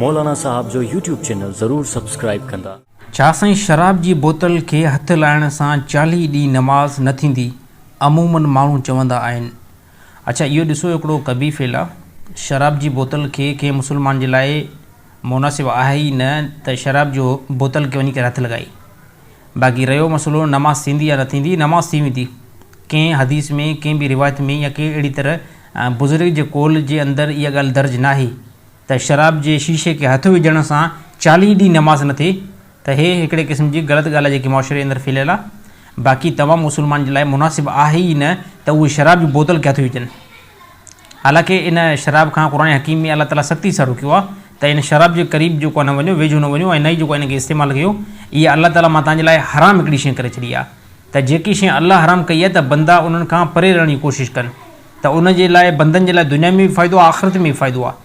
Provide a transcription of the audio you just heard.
مولانا صاحب جو YouTube channel ضرور سبسڪرائيب ڪندا. ڇا سائين شراب جي بوتل کي هٿ لائڻ سان 40 ڏينهن نماز نه ٿيندي عمومن ماڻهو چوندا آهن اڇا اهو ڏسو هڪڙو قبيح فعل آ شراب جي بوتل کي ڪنهن مسلمان جي لاء مناسب آهي ئي نه ته شراب جو بوتل کي وڃي ڪري هٿ لڳائي باقي رهيو مسئلو نماز ٿيندي يا نه ٿيندي، نماز ٿي ويندي. ڪنهن حديث ۾ ڪنهن به روايت ۾ يا ڪنهن اهڙي طرح بزرگ جي قول جي اندر اها ڳالهه درج ناهي ته شراب جي شيشي کي هٿ وجهڻ سان 40 ڏينهن نماز نه ٿئي ته هي هڪڙي قسم جي غلط ڳالهه آهي جيڪي معاشري اندر ڦهليل آهي. باقي تمام مسلمان جي لاء مناسب آهي ئي نه ته اهي شراب جي بوتل کي هٿ وجهن. حالانڪه ان شراب کان قرآن حڪيم ۾ الله تعاليٰ سختي سان روڪيو آهي ته ان شراب جي قريب جيڪو آهي نه وڃو، ويجهو نه وڃو ۽ نه ئي جيڪو آهي ان کي استعمال ڪيو، اها الله تعاليٰ مان توهان جي لاء حرام هڪڙي شيء ڪري ڇڏي آهي ته جيڪي شيء الله حرام ڪئي آهي ته بندا انهن کان پري رهڻ جي ڪوشش ڪن ته ان جي لاء بندن جي لاء دنيا ۾ به فائدو آهي آخرت ۾ به فائدو آهي.